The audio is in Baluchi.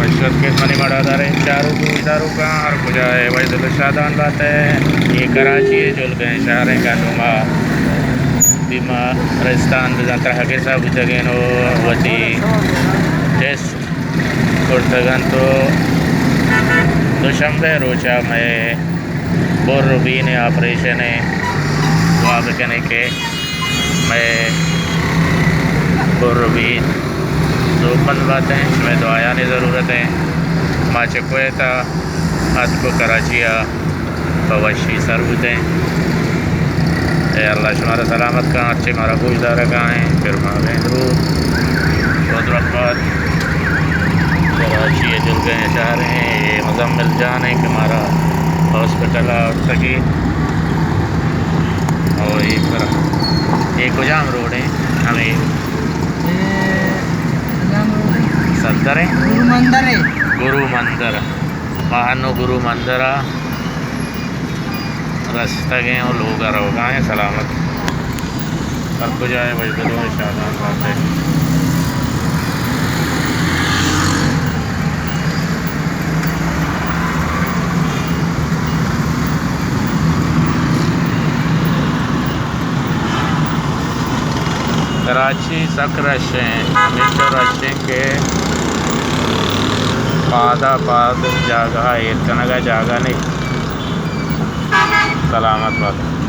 وش اتکت منی مڑاداریں چاروک و گوشداروکاں، ہر کجا ئے وش دل و شادان بات ئے۔ اے کراچی ءِ جلگیں شہریں، گندوما بیمارستان بزاں ترہگسا بوتگین و وتی ٹیسٹ کرتگ انت و دوشنبے روچا مئے بر و بین ءِ آپریشن ءَ، دعا بکنے کہ مئے بر و بین سوبمند باتیں، شمئے دعایانی ضرورت ایں۔ ما چہ کویت ءَ اتک و کراچی ءَ پہ وشی سر بوتیں۔ اے اللہ شمارا سلامت کن، ہرچی مارا گوش دارگا ایں، پھر ما بیں درود و درخبات۔ کراچی ءِ جلگیں شہر ایں، اے مزمل جان ایں کہ مارا ہاسپٹل ءَ آورتگی۔ او اے پر، اے کجام روڈ ایں؟ ہمے اے کجام روڈ ایں؟ صدر ایں؟ گرو مندر ایں۔ گرو مندر۔ ما انو گرو مندر ءَ رستگیں و لوگ ءَ روگا ایں۔ سلامت۔ ہر کجا ئے وش دل و شادان بات ئے۔ کراچی سک رش ایں، ہمیشہ رش ایں کہ پادا پاد جاگہ، ایر کنگا جاگہ نہیں۔ سلامت بات۔